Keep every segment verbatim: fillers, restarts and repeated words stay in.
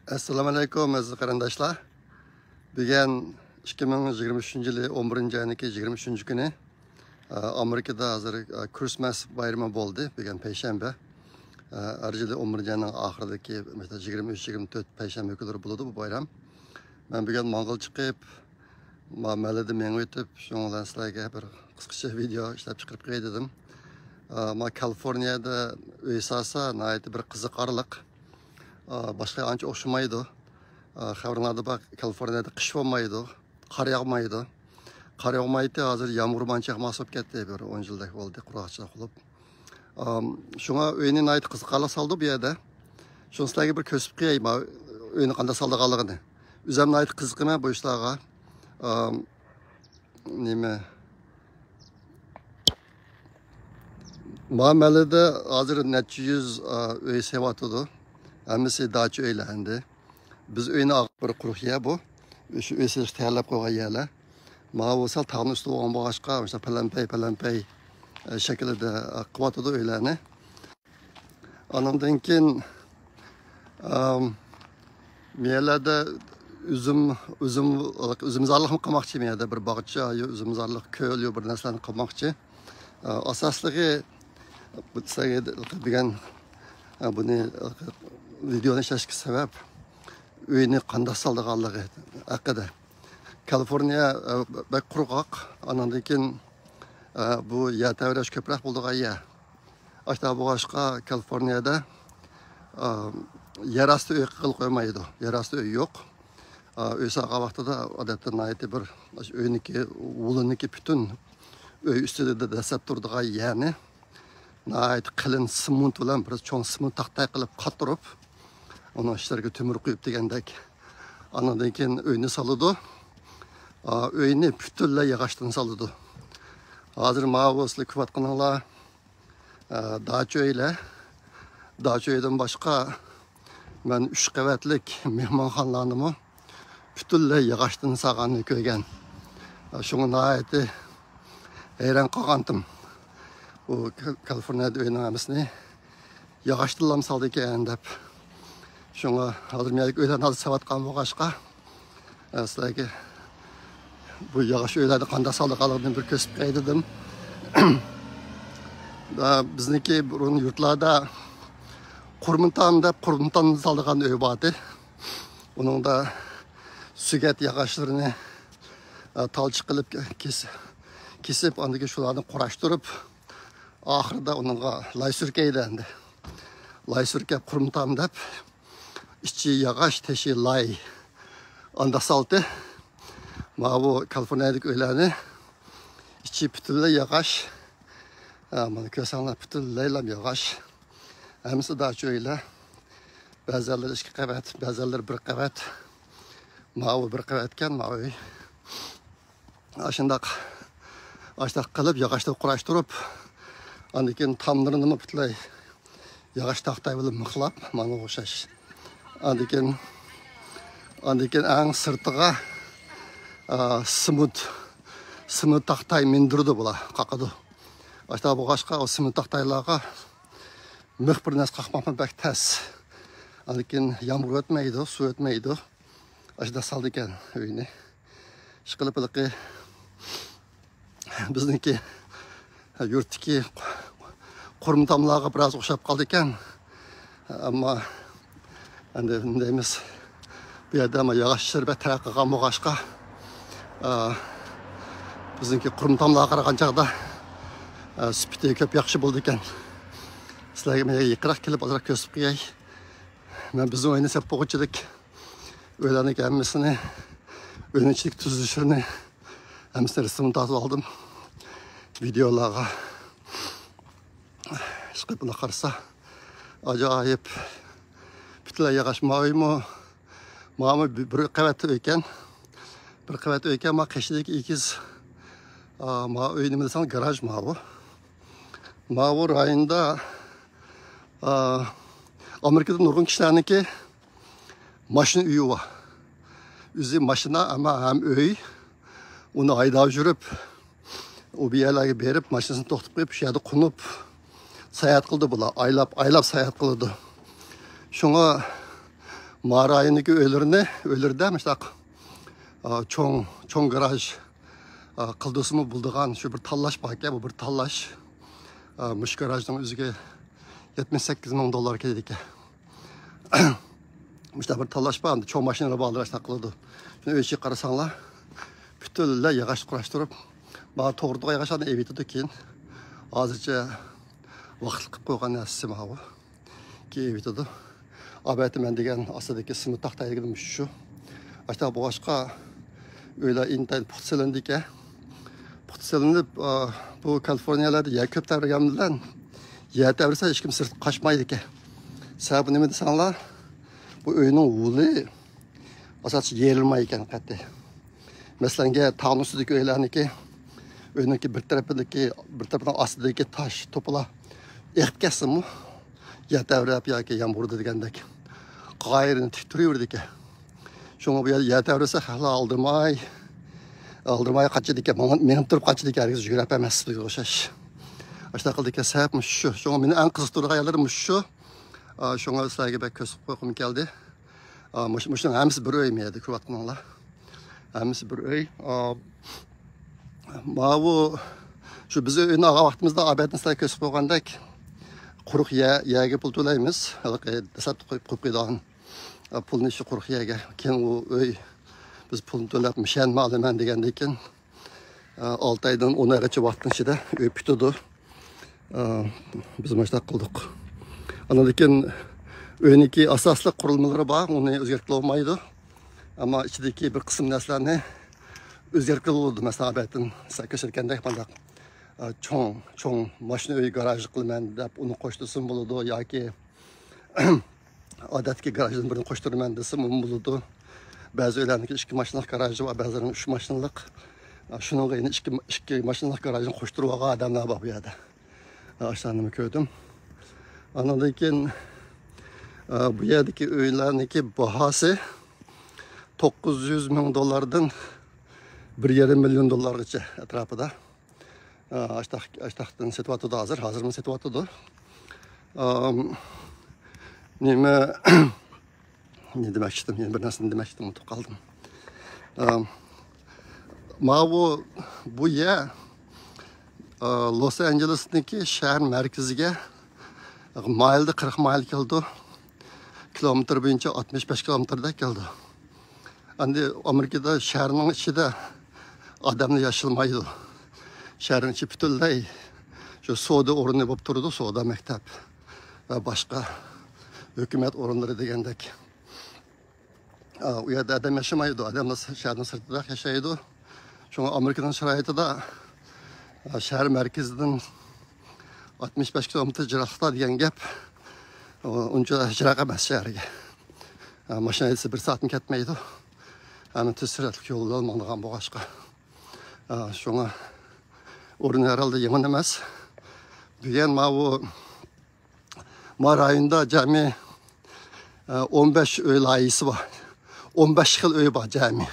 ئەسسالامۇ ئەلەيكۇم، ئەزىز قېرىنداشلار. بۈگۈن ئىككى مىڭ يىگىرمە ئۈچىنچى يىلى ئون بىرىنچى ئاينىڭكى يىگىرمە ئۈچىنچى كۈنى. ئە، ئامېرىكىدا ھازىر، ئە، كرىسمەس بايرىمى بولدى. بۈگۈن پەيشەنبە. ئە، ھەر يىلى ئون بىرىنچى ئاينىڭ ئاخىرىدىكى، مەسىلەن، يىگىرمە ئۈچ، يىگىرمە تۆت پەيشەنبە كۈنلىرى بولىدۇ بۇ بايرام. مەن بۈگۈن ماڭغىل چىقىپ، ما-، مەھەللىدە مېڭىۋېتىپ، شۇنىڭ بىلەن سىلەرگە بىر قىسقىچە ۋىدېئو ئىشلەپ چىقىرىپ قوياي دېدىم. ئە، ما كالىفورنىيەدە ئۆي سالسا ناھايىتى بىر قىزىقارلىق. ئا، باشقا ئانچە ئوخشىمايدۇ. ئا، خەۋىرىڭلاردا بار، كالىفورنىيەدە قىش بولمايدۇ، قار ياغمايدۇ. قار ياغمايتتى، ھازىر يامغۇرمۇ ئانچە ياغماس بولۇپ كەتتى، بىر ئون يىلدەك بولدى قۇرغاقچىلىق بولۇپ. ئام، شۇڭا ئۆينى ناھايىتى قىزىقارلىق سالدى بۇ يەردە. شۇنى سىلەرگە بىر كۆرسىتىپ قوياي، ما-، ئۆينى قانداق سالىدىغانلىقىنى. ئۆزۈم ناھايىتى قىزىقىمەن بۇ ئىشلارغا. ئام، نېمە؟ ما مەھەللىدە ھازىر نەچچە يۈز، ئا، ئۆي سېلىۋاتىدۇ. ھەممىسى داچا ئۆيلەر ئەمدى. بىز ئۆينى ئاغ-، بىر قۇرۇق يەر بۇ. شۇ ئۆي سېلىشقا تەييارلاپ قويغان يەرلەر. ماۋۇ سەل تاغنىڭ ئۈستىدە بولغان بولغاچقا، مۇشۇنداق پەلەمپەي، پەلەمپەي، ئە، شەكلىدە، ئە، قىلىۋاتىدۇ ئۆيلەرنى. ئانىڭدىن كېيىن، ئام، مېيەلەردە ئۈزۈم، ئۈزۈم، ئۈزۈمزارلىقمۇ قىلماقچى، مېيەردە بىر باغچا، يا ئۈزۈمزارلىق، كۆل، يا بىر نەرسىلەرنى قىلماقچى. ئا، ئاساسلىقى، بۇ سىلەرگە دېگەن، ئا، بۇنى، ۋىدېئونى ئىشلەشكە سەۋەب، ئۆينى قانداق سالىدىغانلىقى ھەققىدە. كالىفورنىيە، ئا، بەك قۇرغاق، ئانىڭدىن كېيىن، ئا، بۇ يەر تەۋرەش كۆپرەك بولىدىغان يەر. ئاشۇنداق بولغاچقا، كالىفورنىيەدە، ئا، يەر ئاستى ئۆي قىلىپ قويمايدۇ. يەر ئاستى ئۆي يوق. ئا، ئۆي سالغان ۋاقتىدا، ئادەتتە، ناھايىتى بىر، ئۆينىڭكى، ھويلىنىڭكى پۈتۈن ئۆي ئۈستىدە دەسسەپ تۇرىدىغان يەرنى ناھايىتى قېلىن سېمونت بىلەن، بىر چوڭ سېمونت تاختاي قىلىپ قاتۇرۇپ، ئۇنىڭ ئىچلىرىگە تۆمۈر قۇيۇپ دېگەندەك، ئاندىن كېيىن ئۆينى سالىدۇ. ئا، ئۆينى پۈتۈنلەي ياغاچتىن سالىدۇ. ھازىر ماۋۇ سىلەر كۆرۈۋاتقىنىڭلار، ئە، داچا ئۆيلەر. داچا ئۆيدىن باشقا، مەن ئۈچ قەۋەتلىك مېھمانخانىلارنىمۇ پۈتۈنلەي ياغاچتىن سالغاننى كۆرگەن. شۇڭا ناھايىتى ھەيران قالغانتىم. ئۇ كالىفورنىيەدە ئۆينىڭ ھەممىسىنى ياغاچتىنلا سالىدىكەن دەپ. شۇڭا ھازىر مەن ئۆيلەرنى ھازىر سېلىۋاتقان بولغاچقا، ئە، سىلەرگە بۇ ياغاچ ئۆيلەرنى قانداق سالىدىغانلىقىنى بىر كۆرسىتىپ بەرەي دېدىم. ئە، بىزنىڭكى بۇرۇن يۇرتلاردا قۇرۇمتام دەپ، قۇرۇمتام سالىدىغان ئۆي بار ئىدى. ئۇنىڭدا سۆگەت ياغاچلىرىنى، ئە، تالچىق قىلىپ كېس-، كېسىپ، ئاندىن كېيىن شۇلارنى قۇراشتۇرۇپ، ئاخىرىدا ئۇنىڭغا لاي سۈركەيدۇ ئەمدى. لاي سۈركەپ قۇرۇمتام دەپ، ئىچى ياغاچ، تېشى لاي. ئانداق سالىتتى. ماۋۇ كالىفورنىيەدىكى ئۆيلەرنى ئىچى پۈتۈنلەي ياغاچ. ھە، مانا كۆرسەڭلار، پۈتۈنلەيلا ياغاچ. ھەممىسى داچا ئۆيلەر. بەزەنلىرى ئىككى قەۋەت، بەزەنلىرى بىر قەۋەت. ماۋۇ بىر قەۋەتكەن، ماۋۇ ئۆي. ئاشۇنداق، ئاشۇنداق قىلىپ، ياغاچتىن قۇراشتۇرۇپ، ئاندىن كېيىن تاملىرىنىمۇ پۈتۈنلەي ياغاچ تاختاي بىلەن مىخلاپ، مانا ئوخشاش. ئاندىن كېيىن، ئاندىن كېيىن ئەڭ سىرتىغا، ئا، سېمونت، سېمونت تاختاي مىندۈرىدۇ بۇلار، قاقىدۇ. ئاشۇنداق بولغاچقا، ئۇ سېمونت تاختايلارغا مىخ بىر نەرسە قاقماقمۇ بەك تەس. ئاندىن كېيىن يامغۇر ئۆتمەيدۇ، سۇ ئۆتمەيدۇ. ئاشۇنداق سالىدىكەن ئۆينى. ئىشقىلىپ ھېلىقى بىزنىڭكى يۇرتتىكى قۇرۇمتاملارغا بىراز ئوخشاپ قالىدىكەن. ئەمما ئەمدى نېمە دەيمىز، بۇ يەردە ئەمما ياغاچ ئىشلىرى بەك تەرەققىي قىلغان بولغاچقا، ئە، بىزنىڭكى قۇرۇمتاملارغا قارىغان چاغدا، ئە، سۈپىتى كۆپ ياخشى بولىدىكەن. سىلەرگە مەن يېقىنراق كېلىپ ئازراق كۆرسىتىپ قوياي. مەن بىزنىڭ ئۆينى سېلىپ بولغۇچىلىك ئۆيلەرنىڭكى ھەممىسىنى، ئۆينىڭ ئىچىدىكى تۈزۈلۈشلىرىنى ھەممىسىنى رەسىمنى تارتىپ ئالدىم ۋىدېئولارغا. ئىشقىلىپ بۇنى قارىسا، ئاجايىپ. پۈتۈنلەي ياغاچ. ماۋۇ ئۆيمۇ، ماۋۇ بىر قەۋەت ئۆيكەن. بىر قەۋەت ئۆيكەن، ماۋۇ قېشىدىكى ئېگىز. ئا، ماۋۇ ئۆي نېمە دېسەڭ، گاراژ ماۋۇ. ماۋۇ رايوندا، ئا، ئامېرىكىدا نۇرغۇن كىشىلەرنىڭكى ماشىنا ئۆيى بار. ئۆزى ماشىنا، ئەمما ھەم ئۆي. ئۇنى ھەيدەپ يۈرۈپ، ئۇ بۇ يەرلەرگە بېرىپ، ماشىنىسىنى توختىتىپ قويۇپ، شۇ يەردە قونۇپ ساياھەت قىلىدۇ بۇلار. ئايلاپ، ئايلاپ ساياھەت قىلىدۇ. شۇڭا ما رايونىدىكى ئۆيلىرىنى، ئۆيلىرىدە مۇشۇنداق، ئا، چوڭ، چوڭ گاراژ، ئا، قىلدۇرسىمۇ بولىدىغان شۇ بىر تاللاش باركەن، بۇ بىر تاللاش. ئا، مۇشۇ گاراژنىڭ ئۆزىگە يەتمىش سەككىز مىڭ دوللار كېتىدىكەن. مۇشۇنداق بىر تاللاش بار، ئەمدى چوڭ ماشىنىلار بارلار ئاشۇنداق قىلىدۇ. شۇنى ئۆي ئىچىگە قارىساڭلار، پۈتۈنلەي ياغاچ قۇراشتۇرۇپ، مانا توغرىدىغان ياغاچلارنى ئېۋىتىدۇ كېيىن. ھازىرچە ۋاقىتلىق قىلىپ قويغان نەرسىسى ماۋۇ. كېيىن ئېۋىتىدۇ. ئاۋەتە مەن دېگەن ئاستىدىكى سېمونت تاختا دېگىنىم شۇ. ئاشۇنداق بولغاچقا ئۆيلەر ئىنتايىن پۇختا سېلىندىكەن. پۇختا سېلىنىپ، ئا، بۇ كالىفورنىيەلەردە يەر كۆپ تەۋرىگەن بىلەن يەر تەۋرىسە ھېچكىم سىرتقا قاچمايدىكەن. سەۋەبى نېمە دېسەڭلار، بۇ ئۆينىڭ ھولى ئاساسەن يېرىلمايدىكەن قەتئىي. مەسىلەنگە تاغنىڭ ئۈستىدىكى ئۆيلەرنىكى، ئۆينىڭكى بىر تەرىپىدىكى، بىر تەرىپىنىڭ ئاستىدىكى تاش توپىلار ئېقىپ كەتسىمۇ، يەر تەۋرەپ ياكى يامغۇر ئۇردى دېگەندەك قايىرىنى تىك تۇرۇۋېرىدىكەن. شۇڭا بۇ يەر، يەر تەۋرىسە خەقلەر ئالدىرىماي، ئالدىرىماي قاچىدىكەن، مېڭىپ، مېڭىپ تۇرۇپ قاچىدىكەن، ھەرگىز يۈگۈرۈپ ئەمەس بىزگە ئوخشاش. ئاشۇنداق قىلىدىكەن، سەۋەب مۇشۇ شۇ. شۇڭا مېنى ئەڭ قىزىقتۇرىدىغان يەرلىرى مۇشۇ شۇ. ئا، شۇڭا سىلەرگە بەك كۆرسىتىپ قويغۇم كەلدى. ئا، مۇش-، مۇشۇنىڭ ھەممىسى بىر ئۆي مەيەردە كۆرۈۋاتقىنىڭلار. ھەممىسى بىر ئۆي. ئا، ماۋۇ، شۇ بىز ئۆينى ئالغان ۋاقتىمىزدا ئابەتنى سىلەر كۆرسىتىپ قويغاندەك قۇرۇق يە-، يەرگە پۇل تۆلەيمىز. ھېلىقى دەسلەپتە قويۇپ، قويۇپ قويىدىغان، ئا، پۇلنى شۇ قۇرۇق يەرگە. كېيىن ئۇ ئۆي بىز پۇلنى تۆلەپ مۇشەنمۇ ئالىمەن دېگەندىن كېيىن، ئالتە ئايدىن ئون ئايغىچە ۋاقىتنىڭ ئىچىدە ئۆي پۈتىدۇ. بىز مۇشۇنداق قىلدۇق. ئاندىن كېيىن ئۆينىڭكى ئاساسلىق قۇرۇلمىلىرى بار، ئۇنى ئۆزگەرتكىلى بولمايدۇ. ئەمما ئىچىدىكى بىر قىسىم نەرسىلەرنى ئۆزگەرتكىلى بولىدۇ. مەسىلەن، ئابەتتىن سەن كۆرسەتكەندەك مانداق، ئا، چوڭ، چوڭ ماشىنا ئۆي گاراژ قىلىمەن دەپ ئۇنى قوشتۇرسىمۇ بولىدۇ ياكى ئادەتتىكى گاراژدىن بىرنى قوشتۇرىمەن دېسىمۇ بولىدۇ. بەزى ئۆيلەرنىڭكى ئىككى ماشىنىلىق گاراژى بار، بەزىلەرنىڭ ئۈچ ماشىنىلىق. شۇنىڭغا يەنە ئىككى، ئىككى ماشىنىلىق گاراژنى قوشتۇرۇپ ئالغان ئادەملەر بار بۇ يەردە. ئاشۇلارنىمۇ كۆردۈم. ئاندىن كېيىن، بۇ يەردىكى ئۆيلەرنىڭكى باھاسى توققۇز يۈز مىڭ دوللاردىن بىر يېرىم مىليون دوللارغىچە ئەتراپىدا. ئاشتاق، ئاشتاقتىن سېتىۋاتىدۇ ھازىر، ھازىرمۇ سېتىۋاتىدۇ. ئام، نېمە، نېمە دېمەكچىدىم؟ يەنە بىر نەرسىنى دېمەكچىدىم، ئۇنتۇپ قالدىم. ئام، ماۋۇ، بۇ يەر، ئا، لوس ئانژېلېسنىڭكى شەھەر مەركىزىگە مايىلدا قىرىق مايىل كېلىدۇ. كىلومېتىر بويىچە ئاتمىش بەش كىلومېتىردەك كېلىدۇ. ئەمدى ئامېرىكىدا شەھەرنىڭ ئىچىدە ئادەملەر ياشىمايدۇ. شەھەرنىڭ ئىچى پۈتۈنلەي شۇ سودا ئورنى بولۇپ تۇرىدۇ، سودا، مەكتەپ ۋە باشقا ھۆكۈمەت ئورۇنلىرى دېگەندەك. ئا، ئۇ يەردە ئادەم ياشىمايدۇ، ئادەملەر شەھەرنىڭ سىرتىدا ياشايدۇ. شۇڭا ئامېرىكىنىڭ شارائىتىدا، ئا، شەھەر مەركىزىدىن ئاتمىش بەش كىلومېتىر جىراقلىقتا دېگەن گەپ، ئۇ، ئۇنچە جىراق ئەمەس شەھەرگە. ئا، ماشىنا ھەيدىسە بىر سائەتمۇ كەتمەيدۇ. ھەم تېز سۈرئەتلىك يول بىلەن ماڭىدىغان بولغاچقا. ئا، شۇڭا ئورۇن ھەرھالدا يامان ئەمەس. بۈگۈن ماۋۇ ما رايوندا جەمئىي، ئە، ئون بەش ئۆي لايىھىسى بار. ئون بەش خىل ئۆي بار جەمئىي.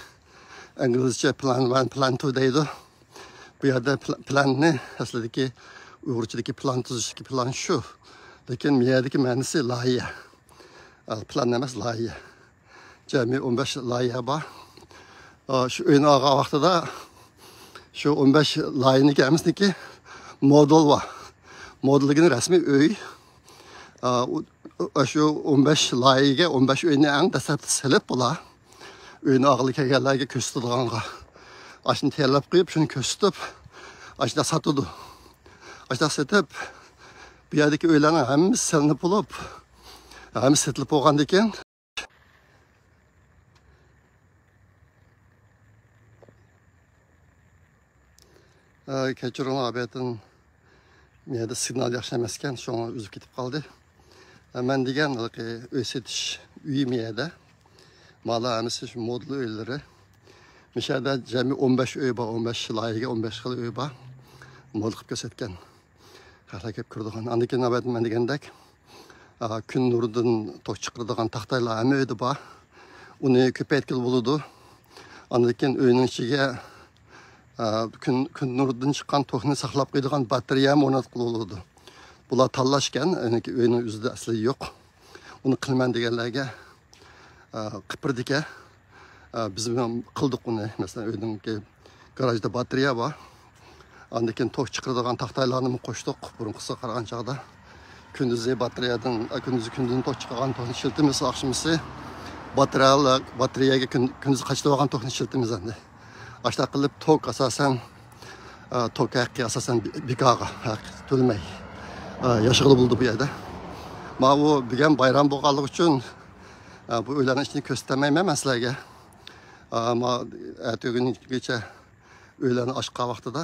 ئىنگلىزچە پلان ۋەن، پلان تۇ دەيدۇ. بۇ يەردە پل-، پلاننى، ئەسلىدىكى ئۇيغۇرچىدىكى پلان تۈزۈشتىكى پلان شۇ. لېكىن بۇ يەردىكى مەنىسى لايىھە. ئە، پلان ئەمەس، لايىھە. جەمئىي ئون بەش لايىھە بار. ئا، شۇ ئۆينى ئالغان ۋاقتىدا شۇ ئون بەش لايىھەنىڭكى ھەممىسىنىڭكى مودېل بار. مودېل دېگىنى رەسمىي ئۆي. ئا، ئۇ، ئۇ، شۇ ئون بەش لايىھەگە ئون بەش ئۆينى ئەڭ دەسلەپتە سېلىپ بۇلار ئۆينى ئالغىلى كەلگەنلەرگە كۆرسىتىدىغانغا ئاشۇنى تەييارلاپ قويۇپ، شۇنى كۆرسىتىپ، ئاشۇنداق ساتىدۇ. ئاشۇنداق سېتىپ، بۇ يەردىكى ئۆيلەرنىڭ ھەممىسى سېلىنىپ بولۇپ، ھەممىسى سېتىلىپ بولغاندىن كېيىن، ئە، كەچۈرۈڭلار، ئابەتىن مېيەدە سىگنال ياخشى ئەمەسكەن، شۇڭا ئۈزۈپ كېتىپ قالدى. ئە، مەن دېگەن ھېلىقى ئۆي سېتىش ئۆيى مېيەدە. مالا ھەممىسى شۇ مودېل ئۆيلىرى. مىشەدە جەمئىي ئون بەش ئۆي بار، ئون بەش لايىھەگە ئون بەش خىل ئۆي بار. مودېل قىلىپ كۆرسەتكەن. خەقلەر كېلىپ كۆرىدىغان. ئاندىن كېيىن نۆۋەتتە مەن دېگەندەك، ئا، كۈن نۇرىدىن توك چىقىرىدىغان تاختايلار ھەممە ئۆيدە بار. ئۇنى كۆپەيتكىلى بولىدۇ. ئاندىن كېيىن ئۆينىڭ ئىچىگە، ئا، كۈن، كۈن نۇرىدىن چىققان توكنى ساقلاپ قويىدىغان باتارېيە ھەم ئورناتقىلى بولىدۇ. بۇلار تاللاشكەن، ئۆينىڭ ئۆزىدە ئەسلى يوق. ئۇنى قىلىمەن دېگەنلەرگە، ئە، قىپىردىكەن. ئە، بىز بىلەن قىلدۇق ئۇنى. مەسىلەن، ئۆينىڭكى گاراژدا باتارېيە بار. ئاندىن كېيىن توك چىقىرىدىغان تاختايلارنىمۇ قوشتۇق. بۇرۇنقىسىغا قارىغان چاغدا كۈندۈزى باتارېيەدىن، ئە، كۈندۈزى كۈندۈزدىن توك چىقىرغان توكنى ئىشلىتىمىز، ئاخشىمىسى باتارېيە، باتارېيەگە كۈن-، كۈندۈز قاچىلىۋالغان توكنى ئىشلىتىمىز ئەمدى. ئاشۇنداق قىلىپ توك ئاساسەن، ئە، توك ھەققى ئاساسەن بى-، بىكارغا ھەق تۆلىمەي، ئە، ياشىغىلى بولىدۇ بۇ يەردە. ماۋۇ بۈگۈن بايرام بولغانلىقى ئۈچۈن، ئە، بۇ ئۆيلەرنىڭ ئىچىنى كۆرسىتەلمەيمەن مەن سىلەرگە. ئە، ما-، ئەتىگۈنگىچە ئۆيلەرنى ئاچقان ۋاقتىدا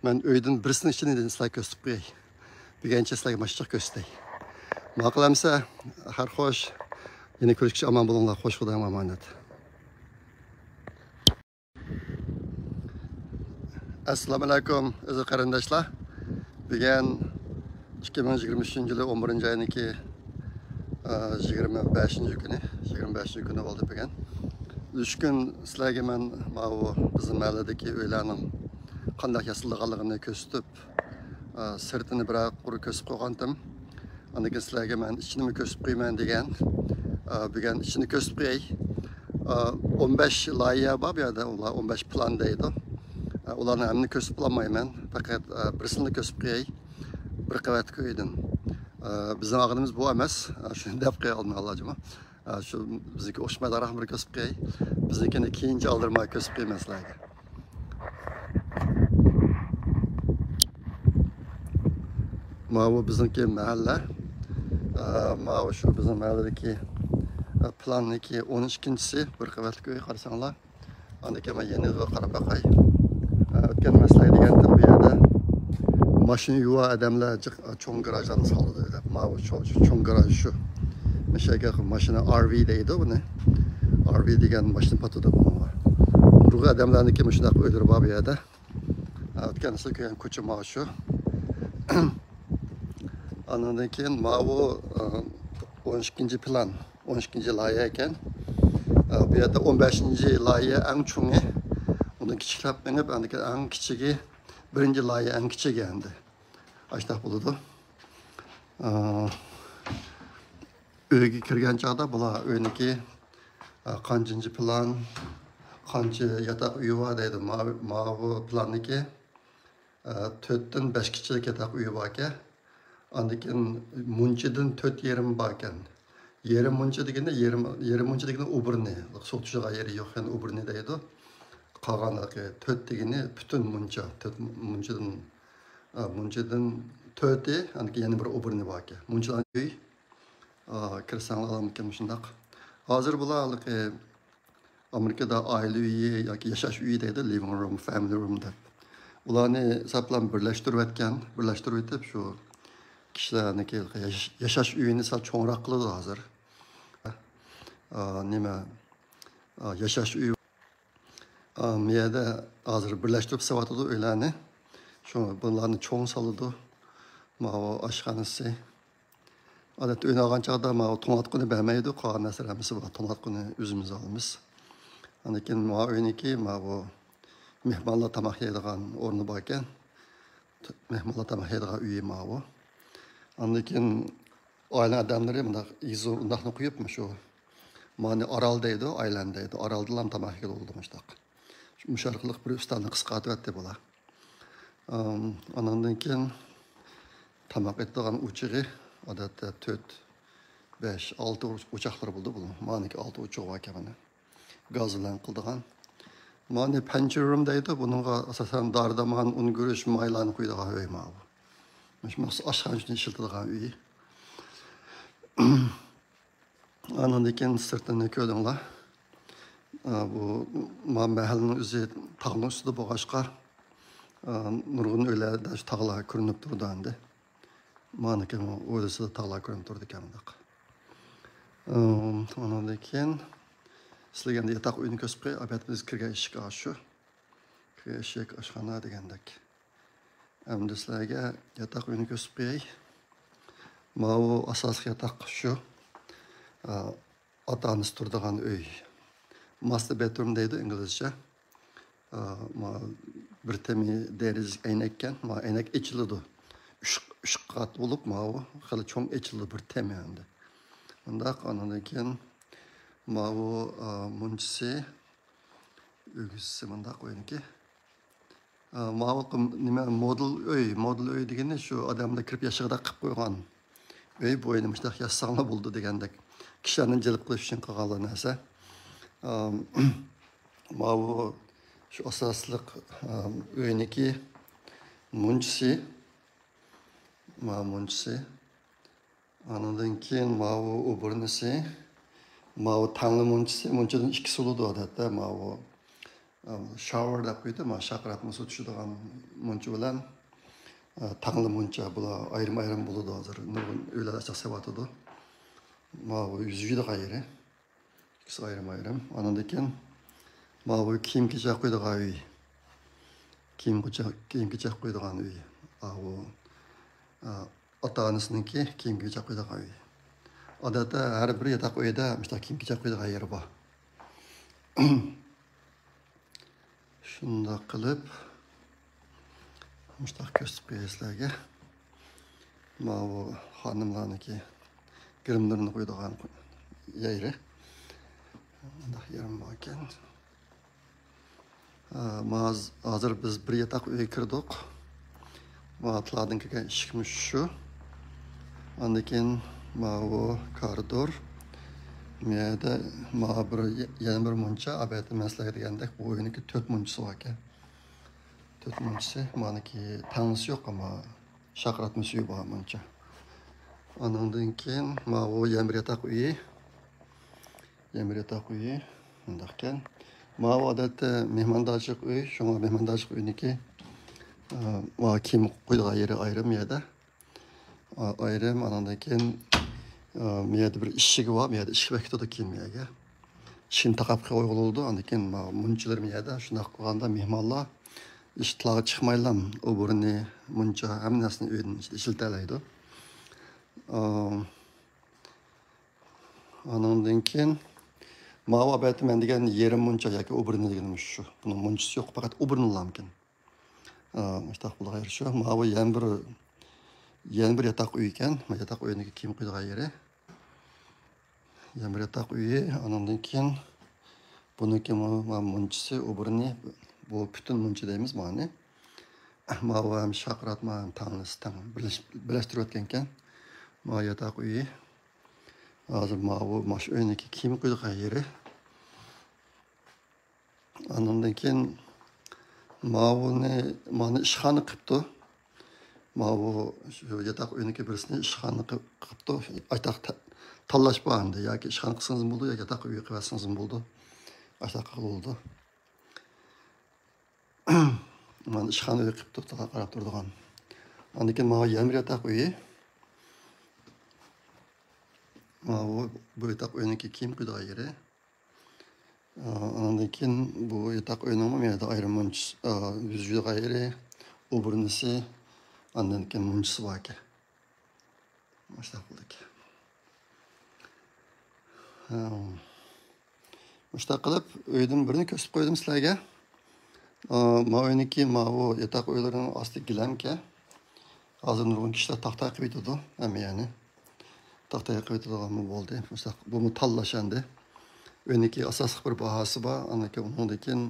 مەن ئۆيدىن بىرسىنىڭ ئىچىنى سىلەرگە كۆرسىتىپ قوياي. بۈگۈنچە سىلەرگە ماشىنىچە كۆرسىتەي. ماقۇل ئەمسە، خەير خوش. يەنە كۆرۈشكىچە ئامان بولۇڭلار. خوش، خۇدايىم ئامانەت. ئەسسالامۇ ئەلەيكۇم، ئەزىز قېرىنداشلار. بۈگۈن ئىككى مىڭ يىگىرمە ئۈچىنچى يىلى ئون بىرىنچى ئاينىڭكى، ئە، يىگىرمە بەشىنچى كۈنى، يىگىرمە بەشىنچى كۈنى بولدى بۈگۈن. ئۈچ كۈن سىلەرگە مەن ماۋۇ بىزنىڭ مەھەللىدىكى ئۆيلەرنىڭ قانداق ياسىلىدىغانلىقىنى كۆرسىتىپ، ئە، سىرتىنى بىرەر قۇر كۆرسىتىپ قويغانتىم. ئاندىن كېيىن سىلەرگە مەن ئىچىنىمۇ كۆرسىتىپ قويىمەن دېگەن. ئە، بۈگۈن ئىچىنى كۆرسىتىپ قوياي. ئە، ئون بەش لايىھە بار بۇ يەردە، ئۇلار ئون بەش پىلان دەيدۇ. ئە، ئۇلارنىڭ ھەممىنى كۆرسىتىپ بولالمايمەن. پەقەت، ئە، بىرسىنى كۆرسىتىپ قوياي. بىر قەۋەتلىك ئۆيدىن. ئە، بىزنىڭ ئالغىنىمىز بۇ ئەمەس. ئە، شۇنى دەپ قويالمايلا جۇمۇ. ئە، شۇ بىزنىڭكى ئوخشىمايدىغان بىر كۆرسىتىپ قوياي. بىزنىڭكىنى كېيىنچە ئالدىرىماي كۆرسىتىپ قويىمەن سىلەرگە. ماۋۇ بىزنىڭكى مەھەللە. ئە، ماۋۇ شۇ بىزنىڭ مەھەللىدىكى، ئە، پىلاننىڭكى ئون ئىككىنچىسى، بىر قەۋەتلىك ئۆي قارىساڭلار. ئاندىن كېيىن مەن يېنىغا قاراپ باقاي. ئە، ئۆتكەن مەسىلە دېگەندىم بۇ يەردە ماشىنا يۇۋا ئادەملەر جىق، چوڭ گاراژلارنى سالىدۇ دەپ. ماۋۇ چوڭ، چوڭ گاراژ شۇ. مۇشۇ يەرگە ماشىنا ئار ۋى دەيدۇ بۇنى. ئار ۋى دېگەن ماشىنا پاتىدۇ بۇنىڭغا. نۇرغۇن ئادەملەرنىڭكى مۇشۇنداق ئۆيلىرى بار بۇ يەردە. ئە، ئۆتكەن يىل كۆرگەن كوچا ماۋۇ شۇ. ئاندىن كېيىن ماۋۇ، ئە، ئون ئىككىنچى پىلان، ئون ئىككىنچى لايىھە ئىكەن. ئە، بۇ يەردە ئون بەشىنچى لايىھە ئەڭ چوڭى. ئۇنى كىچىكلەپ مېڭىپ، ئاندىن كېيىن ئەڭ كىچىكى، بىرىنچى لايىھە ئەڭ كىچىكى ئەمدى. ئاشۇنداق بولىدۇ. ئە، ئۆيگە كىرگەن چاغدا بۇلار ئۆينىڭكى، ئە، قانچىنچى پىلان، قانچە ياتاق ئۆيى بار دەيدۇ. ماۋۇ، ماۋۇ پىلاننىكى، ئە، تۆتتىن بەشكىچىلىك ياتاق ئۆيى باركەن. ئاندىن كېيىن مۇنچىدىن تۆت يېرىم باركەن. يېرىم مۇنچە دېگىنى، يېرىم، يېرىم مۇنچە دېگىنى ئوبورنىي. سۇ تۇتىدىغان يېرى يوق، يەنى ئوبورنىي دەيدۇ. قالغان تۆت دېگىنى پۈتۈن مۇنچا. تۆت مۇنچىدىن، ئە، مۇنچىدىن تۆتى، ئاندىن كېيىن يەنە بىر ئوبورنىي باركەن. مۇنچىلار ئۆي. ئا، كىرسەڭلار ئالامىكەن مۇشۇنداق. ھازىر بۇلار ھېلىقى ئامېرىكىدا ئائىلە ئۆيى ياكى ياشاش ئۆيى دەيدۇ، لىۋىڭ روم، فامىلى روم دەپ. ئۇلارنى ساپلام بىرلەشتۈرۈۋەتكەن، بىرلەشتۈرۈۋېتىپ شۇ كىشىلەرنىڭكى ياش-، ياشاش ئۆيىنى سەل چوڭراق قىلىدۇ ھازىر. ئا، نېمە، ئا، ياشاش ئۆيى. ئا، مۇ يەردە ھازىر بىرلەشتۈرۈپ سېلىۋاتىدۇ ئۆيلەرنى. شۇ بۇلارنى چوڭ سالىدۇ. ماۋۇ ئاشخانىسى. ئادەتتە ئۆينى ئالغان چاغدا ماۋۇ توڭلاتقۇنى بەرمەيدۇ، قالغان نەرسىلەر ھەممىسى بار، توڭلاتقۇنى ئۆزىمىز ئالىمىز. ئاندىن كېيىن ماۋۇ ئۆينىڭكى ماۋۇ مېھمانلار تاماق يەيدىغان ئورنى باركەن. مېھمانلار تاماق يەيدىغان ئۆيى ماۋۇ. ئاندىن كېيىن ئائىلە ئادەملىرى مۇنداق ئېگىز ئۇنداقنى قويۇپ، مۇشۇ مانى ئارال دەيدۇ، ئايلاند دەيدۇ. ئارالدىلا تاماق يېگىلى بولىدۇ مۇشۇنداق. مۇشۇ ئارقىلىق بىر ئۈستەلنى قىسقارتىۋەتتى بۇلار. ئام، ئاناندىن كېيىن تاماق ئېتىدىغان ئوچىقى، ئادەتتە تۆت، بەش، ئالتە ئوچاقلار بولىدۇ بۇنىڭ. مانىكى ئالتە ئوچىقى باركەن مانا. گاز بىلەن قىلىدىغان. مانى پەنچىرۇم دەيدۇ. بۇنىڭغا ئاساسەن دارى-دەرمان، ئۇن، گۈرۈچ، مايلارنى قۇيىدىغان ئۆي ماۋۇ. مۇشۇ مەخسۇس ئاشخانا ئۈچۈن ئىشلىتىدىغان ئۆي. ئانىڭدىن كېيىن سىرتىنى كۆردۈڭلار. ئا، بۇ ما-، مەھەللىنىڭ ئۆزى تاغنىڭ ئۈستىدە بولغاچقا، ئا، نۇرغۇن ئۆيلەردە شۇ تاغلار كۆرۈنۈپ تۇرىدۇ ئەمدى. مانىكى ھويلىسىدا تاغلار كۆرۈنۈپ تۇرىدىكەن مۇنداق. ئا، ئانىڭدىن كېيىن سىلەرگە ئەمدى ياتاق ئۆينى كۆرسىتىپ قوياي. ئەپەتىمىز كىرگەن ئىشىك ئاشۇ. كىرگەن ئىشىك ئاشخانا دېگەندەك. ئەمدى سىلەرگە ياتاق ئۆينى كۆرسىتىپ قوياي. ماۋۇ ئاساسلىق ياتاق شۇ. ئا، ئاتا-ئانىسى تۇرىدىغان ئۆي. ماستېر بېدروم دەيدۇ ئىنگلىزچە. ئا، ما-، بىر تېمى دېرىزە ئەينەككەن. ما ئەينەك ئېچىلىدۇ. ئۈچ، ئۈچ قات بولۇپ، ماۋۇ خېلى چوڭ ئېچىلىدۇ بىر تېمى ئەمدى. مۇنداق، ئانىڭدىن كېيىن ماۋۇ، ئا، مۇنچىسى، ئۆگزىسى مۇنداق ئۆينىڭكى. ئا، ماۋۇ قىم-، نېمە، مودېل ئۆي، مودېل ئۆي دېگىنى شۇ ئادەملەر كىرىپ ياشىغۇدەك قىلىپ قويغان ئۆي. بۇ ئۆينى مۇشۇنداق ياسىساڭلار بولىدۇ دېگەندەك، كىشىلەرنى جەلپ قىلىش ئۈچۈن قىلغانلا نەرسە. ئا، ماۋۇ شۇ ئاساسلىق، ئا، ئۆينىڭكى مۇنچىسى. ماۋۇ مۇنچىسى. ئانىڭدىن كېيىن ماۋۇ ئوبۇرنىسى. ماۋۇ تەڭلە مۇنچىسى. مۇنچىدىن ئىككىسى بولىدۇ ئادەتتە. ماۋۇ، ئا، شاۋېر دەپ قويىدۇ. ماۋۇ شاقىراتما سۇ چۈشىدىغان مۇنچا بىلەن، ئا، تەڭلە مۇنچا. بۇلار ئايرىم-ئايرىم بولىدۇ ھازىر. نۇرغۇن ئۆيلەردە ئاچچىق سېلىۋاتىدۇ. ماۋۇ يۈز يۇيىدىغان يېرى. ئىككىسى ئايرىم-ئايرىم. ئانىڭدىن كېيىن ماۋۇ كىيىم-كېچەك قويىدىغان ئۆي. كىيىم-كېچەك، كىيىم-كېچەك قويىدىغان ئۆي. ئاۋۇ، ئا، ئاتا-ئانىسىنىڭكى كىيىم-كېچەك قويىدىغان ئۆي. ئادەتتە ھەر بىر ياتاق ئۆيدە مۇشۇنداق كىيىم-كېچەك قويىدىغان يېرى بار. شۇنداق قىلىپ، مۇشۇنداق كۆرسىتىپ قوياي سىلەرگە. ماۋۇ خانىملارنىڭكى گىرىملىرىنى قويىدىغان يېرى. مۇنداق يېرىم بار ئىكەن. ئا، ما ھاز-، ھازىر بىز بىر ياتاق ئۆيگە كىردۇق. ما تىلاردىن كىرگەن ئىشىكمۇ شۇ. ئاندىن كېيىن ماۋۇ كارىدور. بۇ يەردە ما بىر، يەنە بىر مۇنچا، ئەلۋەتتە مەن سىلەرگە دېگەندەك بۇ ئۆينىڭكى تۆت مۇنچىسى باركەن. تۆت مۇنچىسى، مانىكى تەڭلىسى يوق، ئەمما شاقىراتما سۈيى بار مۇنچا. ئانىڭدىن كېيىن ماۋۇ يەنە بىر ياتاق ئۆيى. يەنە بىر ياتاق ئۆيى مۇنداقكەن. ماۋۇ ئادەتتە مېھماندارچىلىق ئۆي، شۇڭا مېھماندارچىلىق ئۆينىڭكى، ئا، ماۋۇ كىيىم قويىدىغان يېرى ئايرىم يەردە. ئا، ئايرىم، ئانىڭدىن كېيىن، ئا، بۇ يەردە بىر ئىشىكى بار، بۇ يەردە ئىشىك بېكىتىدۇ كىيىم يەرگە. ئىشىكنى تاقاپ قويغىلى بولىدۇ، ئاندىن كېيىن ماۋۇ مۇنچىلىرى بۇ يەردە. شۇنداق قىلغاندا مېھمانلار ئىشىكلارغا چىقمايلا ئوبورنى، مۇنچا، ھەممە نەرسىنى ئۆيدىن ئىشلىتەلەيدۇ. ئا، ئانىڭدىن كېيىن ماۋۇ ئەلۋەتتە مەن دېگەن يېرىم مۇنچا ياكى ئوبورنى دېگىنىم شۇ. بۇنىڭ مۇنچىسى يوق، پەقەت ئوبورنىلارمىكىن. ئا، مۇشتاق بولغان يېرى شۇ. ماۋۇ يەنە بىر، يەنە بىر ياتاق ئۆي ئىكەن. ما ياتاق ئۆينىڭكى كىيىم قويىدىغان يېرى. يەنە بىر ياتاق ئۆيى. ئانىڭدىن كېيىن بۇنىڭكىمۇ ما مۇنچىسى، ئوبورنى، بۇ پۈتۈن مۇنچا دەيمىز مانى. ماۋۇ ھەم شاقىراتما ھەم تەڭلىسى تەڭ بىرلەش-، بىرلەشتۈرۈۋەتكەنكەن. ما ياتاق ئۆيى. ھازىر ماۋۇ ماش ئۆينىڭكى كىيىم قويىدىغان يېرى. ئاندىن كېيىن ماۋۇنى، مانا ئىشخانا قىپتۇ. ماۋۇ شۇ ياتاق ئۆينىڭكى بىرسىنى ئىشخانا قىپ-، قىپتۇ. ئايتاق تا-، تاللاش بار ئەمدى. ياكى ئىشخانا قىلسىڭىز بولىدۇ، ياكى ياتاق ئۆيى قىلىۋەتسىڭىز بولىدۇ. ئاشتاق قىلىدۇ. مانا ئىشخانا ئۆي قىپتۇ، تاغا قاراپ تۇرىدىغان. ئاندىن كېيىن ماۋۇ يەنە بىر ياتاق ئۆيى. ماۋۇ، بۇ ياتاق ئۆينىڭكى كىيىم قويىدىغان يېرى. ئا، ئاندىن كېيىن بۇ ياتاق ئۆينىڭمۇ يەنە ئايرىم مۇنچىسى، ئا، يۈز يۇيىدىغان يېرى، ئوبورنىسى، ئاندىن كېيىن مۇنچىسى بار ئىكەن. مۇشۇنداق بولدى ئىكەن. ھە. مۇشۇنداق قىلىپ ئۆيدىن بىرنى كۆرسىتىپ قويدۇم سىلەرگە. ئا، ماۋۇ ئۆينىڭكى ماۋۇ ياتاق ئۆيلىرىنىڭ ئاستى گىلەمكەن. ھازىر نۇرغۇن كىشىلەر تاختا قىلىۋېتىدۇ، ھەممە يەرنى. تاختا قىلىۋېتىدىغانمۇ بولدى. مۇشۇنداق، بۇمۇ تاللاش ئەمدى. ئۆينىڭكى ئاساسلىق بىر باھاسى بار. ئاندىن كېيىن ئۇنىڭدىن كېيىن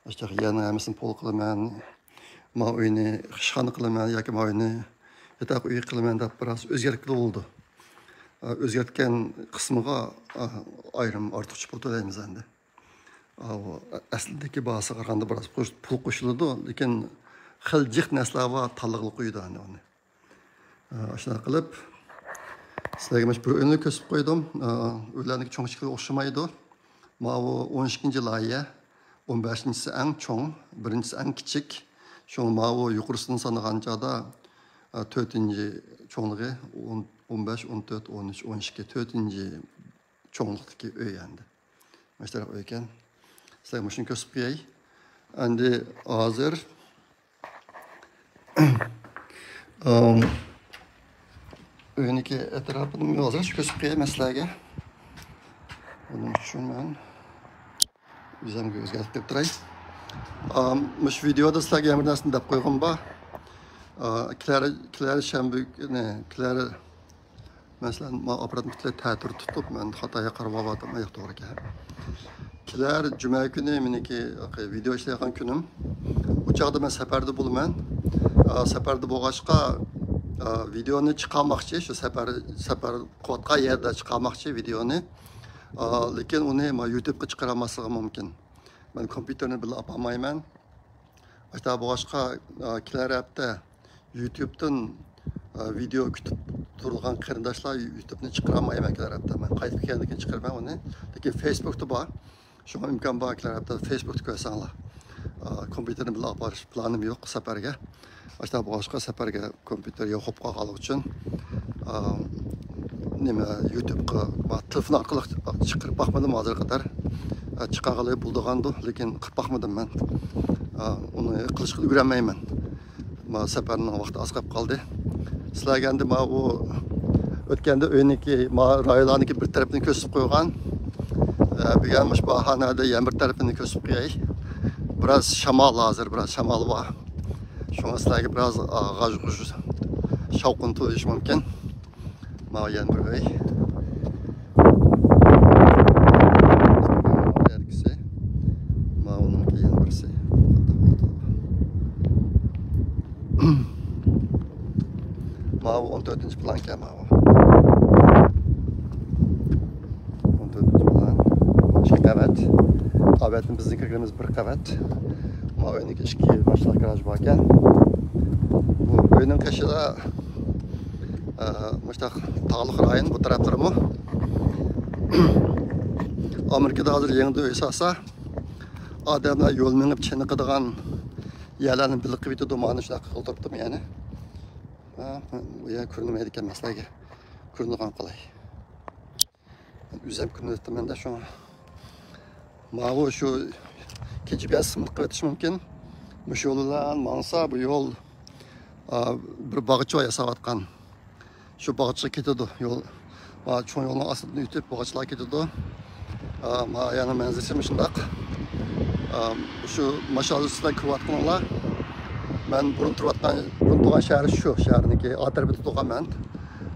ئاشۇنداق يەرنىڭ ھەممىسىنى پول قىلىمەن، ما ئۆينى ئىشخانا قىلىمەن ياكى ما ئۆينى ياتاق ئۆي قىلىمەن دەپ بىراز ئۆزگەرتكىلى بولىدۇ. ئا، ئۆزگەرتكەن قىسمىغا، ئا، ئايرىم ئارتۇقچە پۇل تۆلەيمىز ئەمدى. ئا، ئۇ ئەسلىدىكى باھاسىغا قارىغاندا بىراز قوش-، پۇل قوشۇلىدۇ، لېكىن خېلى جىق نەرسىلەر بار، تاللىغىلى قويىدۇ ئەمدى ئۇنى. ئا، ئاشۇنداق قىلىپ، سىلەرگە مۇشۇ بىر ئۆينى كۆرسىتىپ قويدۇم. ئا، ئۆيلەرنىڭكى چوڭ-كىچىكلىكى ئوخشىمايدۇ. ماۋۇ ئون ئىككىنچى لايىھە، ئون بەشىنچىسى ئەڭ چوڭ، بىرىنچىسى ئەڭ كىچىك. شۇڭا ماۋۇ يۇقىرىسىدىن سانىغان چاغدا، ئا، تۆتىنچى چوڭلۇقى ئون، ئون بەش، ئون تۆت، ئون ئۈچ، ئون ئىككى، تۆتىنچى چوڭلۇقتىكى ئۆي ئەمدى. مۇشۇ تەرەپ ئۆي ئىكەن. سىلەرگە مۇشۇنى كۆرسىتىپ قوياي. ئەمدى ھازىر، ئام، ئۆينىڭكى ئەتراپىنى ھازىر كۆرسىتىپ قوياي مەن سىلەرگە. ئۇنىڭ ئۈچۈن مەن ئۆزۈمگە ئۆزگەرتىپ قويۇپ تۇراي. ئام، مۇشۇ ۋىدېئودا سىلەرگە يەنە بىر نەرسىنى دەپ قويغۇم بار. ئا، كېلەر، كېلەر شەنبە كۈنى، كېلەر مەسىلەن، ما ئاپپاراتنى پۈتۈنلەي تەتۈر تۇتۇپ، مەن خاتا ياققا قارىۋاتىمەن، ياق، توغرا ئىكەن. كېلەر جۈمە كۈنى مېنىڭكى ۋىدېئو ئىشلەيدىغان كۈنۈم. ئۇ چاغدا مەن سەپەردە بولىمەن. ئا، سەپەردە بولغاچقا، ئا، ۋىدېئونى چىقارماقچى، شۇ سەپەر، سەپەر قىلىۋاتقان يەردە چىقارماقچى ۋىدېئونى. ئا، لېكىن ئۇنى ما يۇتۇبقا چىقىرالماسلىقىم مۇمكىن. مەن كومپيۇتېرنى بىللە ئاپارمايمەن. ئاشۇنداق بولغاچقا، ئا، كېلەر ھەپتە يۇتۇبتىن، ئا، ۋىدېئو كۈتۈپ تۇرىدىغان قېرىنداشلار يۇتۇبنى چىقىرالمايمەن كېلەر ھەپتە. مەن قايتىپ كەلگەندىن كېيىن چىقىرىمەن ئۇنى. لېكىن فېيسبۇكتا بار. شۇڭا ئىمكان بار كېلەر ھەپتە فېيسبۇكتا كۆرسەڭلار. ئا، كومپيۇتېرنى بىللە ئاپىرىش پىلانىم يوق سەپەرگە. ئاشۇنداق بولغاچقا سەپەرگە كومپيۇتېر يوق بولۇپ قالغانلىقى ئۈچۈن، ئا، نېمە، يۇتۇبقا، ما، تېلېفون ئارقىلىق چىقىرىپ باقمىدىم ھازىرغا قەدەر. ئا، چىقارغىلى بولىدىغاندۇ، لېكىن قىلىپ باقمىدىم مەن. ئا، ئۇنى قىلىشقا ئۈلگۈرەلمەيمەن. ما، سەپەرنىڭ ۋاقتى ئاز قېلىپ قالدى. سىلەرگە ئەمدى ما ئۇ ئۆتكەندە ئۆينىڭكى، ما، رايونلارنىڭكى بىر تەرىپىنى كۆرسىتىپ قويغان. ئە، بۈگۈن مۇشۇ باھانەدە يەنە بىر تەرىپىنى كۆرسىتىپ قوياي. بىراز شامال ھازىر، بىراز شامال بار. شۇڭا سىلەرگە بىراز، ئا، غاژ-غۇژ، شاۋقۇن تۇيۇلۇشى مۇمكىن. ماۋۇ يەنە بىر ئۆي. ئەركىسى. ماۋۇنىڭكى يەنە بىرسى. ماۋۇ ئون تۆتىنچى پىلانكەن ماۋۇ. ئون تۆتىنچى پىلان. ئىككى قەۋەت. قەۋەتنى بىزنىڭ كىرگىنىمىز بىر قەۋەت. ماۋۇ ئۆينىڭكى ئىچكى ماشىنا گاراژى باركەن. بۇ ئۆينىڭ قېشىدا، ئە، مۇشتاق تاغلىق رايون بۇ تەرەپلىرىمۇ. ئامېرىكىدا ھازىر يېڭىدىن ئۆي سالسا، ئادەملەر يول مېڭىپ چېنىقىدىغان يەرلەرنى بىللە قىلىپ يېتىدۇ. مانا شۇنداق قىلدۇرۇپتۇم يەنى. ھە، بۇ يەر كۆرۈنمەيدىكەن مەسىلەگە. كۆرۈنىدىغان قىلاي. ئۆزۈم كۆرۈنۈۋېتىمەن-دە شۇڭا. ماۋۇ شۇ كېچە بىر ئاز سىملىق قىلىۋېتىش مۇمكىن. مۇشۇ يول بىلەن ماڭسا، بۇ يول، ئا، بىر باغچە ياساۋاتقان. شۇ باغچىغا كېتىدۇ يول. ما چوڭ يولنىڭ ئاستىدىن ئۆتۈپ باغچىلار كېتىدۇ. ئا، ما يەنە مەنزىرىسى مۇشۇنداق. ئا، شۇ ماشىنا ئۈستىدە كۆرۈۋاتقىنىڭلار. مەن بۇرۇن تۇرۇۋاتقان، بۇرۇن تۇرغان شەھەر شۇ شەھەرنىڭكى ئا تەرىپىدە تۇرغان مەن.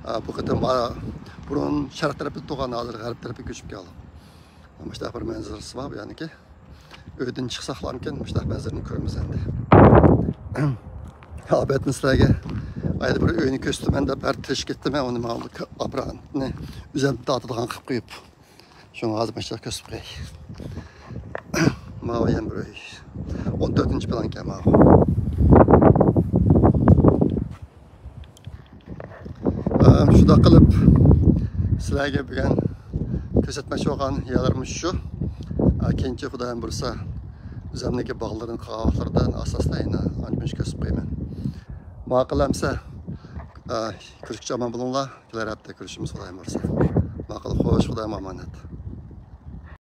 ئا، بۇ قېتىم، ئا، بۇرۇن شەرق تەرەپتە تۇرغان، ھازىر غەرب تەرەپكە كۆچۈپ كەلدۇق. مۇشۇنداق بىر مەنزىرىسى بار بۇ يەرنىڭكى. ئۆيدىن چىقساقلامكىن، مۇشۇنداق مەنزىرىنى كۆرىمىز ئەمدى. ئاپەتنى سىلەرگە ئايدا بىر ئۆينى كۆرسىتىمەن دەپ ھەر تىرىشىپ كەتتىم مەن، ئۇنى ماۋۇ ئاپپاراتنى ئۆزۈم تارتىدىغان قىلىپ قويۇپ. شۇڭا ھازىر مۇشۇنداق كۆرسىتىپ قوياي. ماۋۇ يەنە بىر ئۆي. ئون تۆتىنچى پىلانكەن ماۋۇ. ئە، شۇنداق قىلىپ سىلەرگە بۈگۈن كۆرسەتمەكچى بولغان يەرلىرىمىز شۇ. ئە، كېيىنچە خۇدايىم بۇيرۇسا، ئۆزۈمنىڭكى باغلىرىنى قىلغان ۋاقىتلىردا ئاساستا يەنە ئانچە-مۇنچە كۆرسىتىپ قويىمەن. ماقۇل ئەمسە، ئە، كۆرۈشكىچە ئامان بولۇڭلار. كېلەر ھەپتە كۆرۈشىمىز خۇدايىم بۇيرۇسا. ماقۇل، خوش، خۇدايىم ئامانەت.